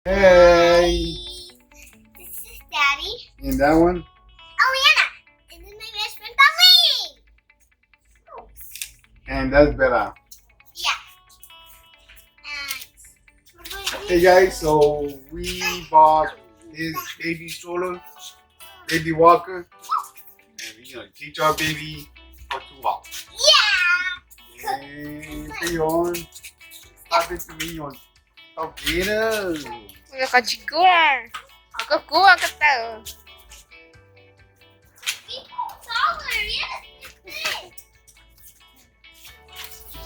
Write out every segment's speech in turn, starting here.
Hey. This is Daddy. And that one? Oh, Anna. And then my best friend, Bali. And that's Bella. Yeah. And Hey guys, so we bought this baby stroller, baby walker, and we're gonna teach our baby how to walk. Yeah. Hey, Leon, stop it, Leon. Tau kev na. Qhov tsis kub, qhov koj kub koj tawm. Tsis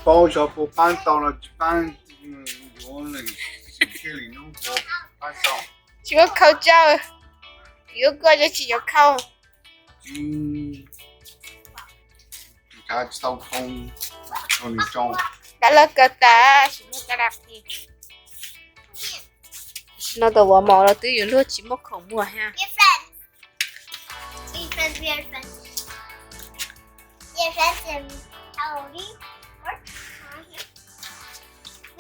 paub xyov puas pab tau los tsis pab, yuav thiaj li hnub puas pab tau. Tsis muaj khau tsau, yuav koj tsis yuav khau. Tsis, tsis tau khau, nws tso. Dab laug kawg tas, tsis muaj dab laug qhia. Tam sim no tau ua mov los twb yuav luag tsis muaj khoom muag thiab.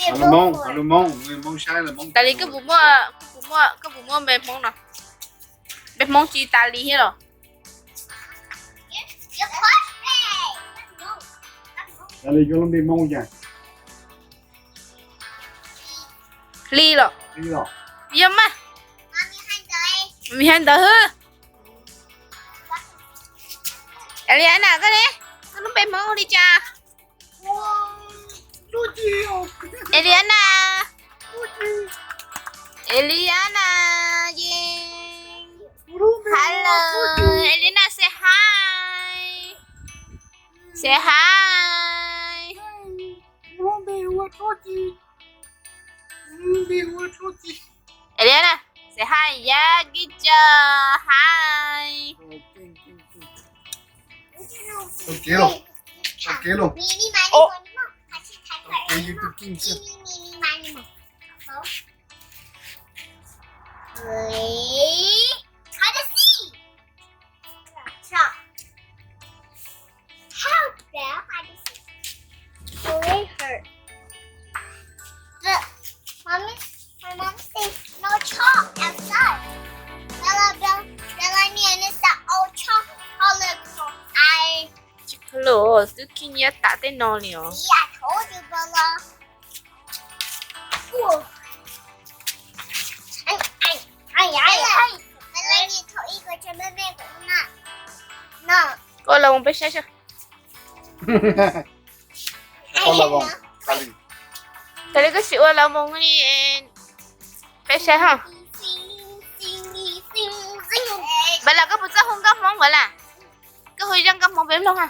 Hmoob, hmoob saib, tas li koj puas muaj, koj puas muaj npe Hmoob no? Npe Hmoob tsis tas li thiab los? Tas li koj lub npe Hmoob cas? Hli los? Yog mas, mis hais ntawd hwb. Eliana, koj ne, koj lub npe Hmoob li cas? Eliana. Eliana, Yeej. Hello, Eliana, say hi. Say hi. Eliana, say hi, yeah, good job, hi. Tau kev lauj, tau kev lauj. Tau kev yus tus kheej xwb. How bad I just play her. But mommy, my mom says no chalk outside. Bella, Bella, Bella, ni ne sa all chalk, all the chalk. I Tsis khuv lus, twb khib nyiab tas tej no li os. See, I told you, Bella. Ooh. Ay, ay, ay, ay, ay. Bella, ni throw ib ko cho me me ko na. No. Koj los mus peb saib saib. Koj los mus, tas li koj sim ua los mus li, peb saib ho. Npawg Las, koj puas txawj hu nkauj Hmoob Npawg Las? Koj hu zaj nkauj Hmoob peb mloog ha.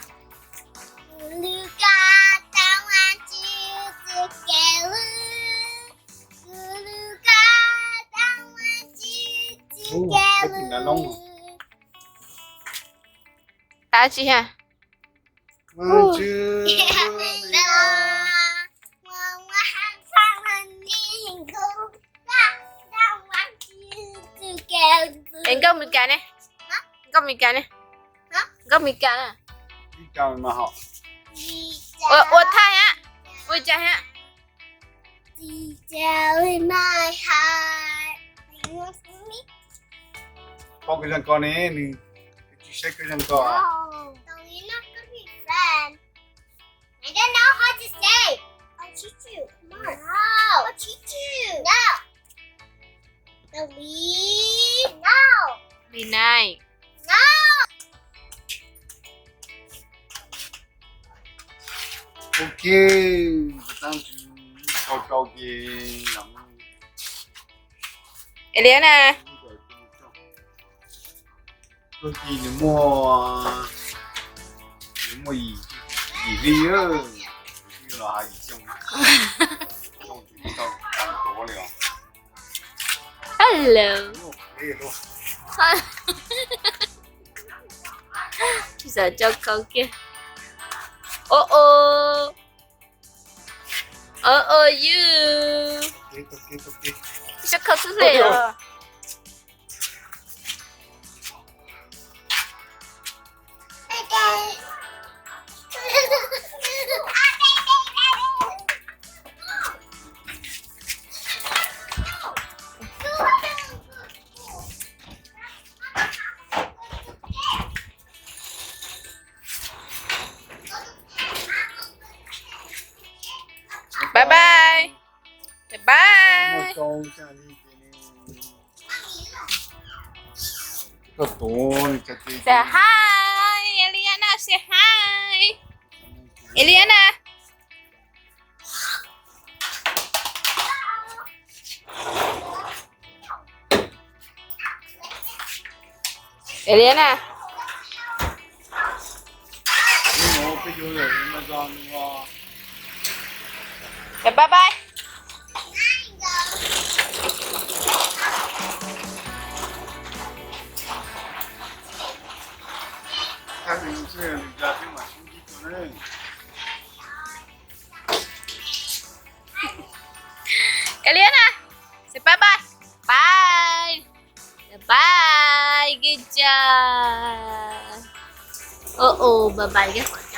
Tab tsi ha? Es nkauj Mes Kas ne? Nkauj Mes Kas ne? Nkauj Mes Kas na. Ua, ua thaij hab, ua cas hab? Pom koj zaj ko ne, nws tsis saib koj zaj ko. I don't know how to say. I'll teach you. Come on. No. I'll teach you. No. Delete. No. Delete. No. Ok, tau rau ces Eliana. Txuj ci nws muaj, nws muaj yim, yim hli, los hais yim xyoo, xyoo tsis tau tau tuav li os. Hello. Tsis xav tso khau kiag. O o. O o, yus. Tso khau xwb xwb os. Bye bye. Bye bye. Say hi, Eliana, say hi. Eliana. Eliana. Bye bye. Eliana, say bye bye. Bye. Bye. Good job. Ua ua, bye bye.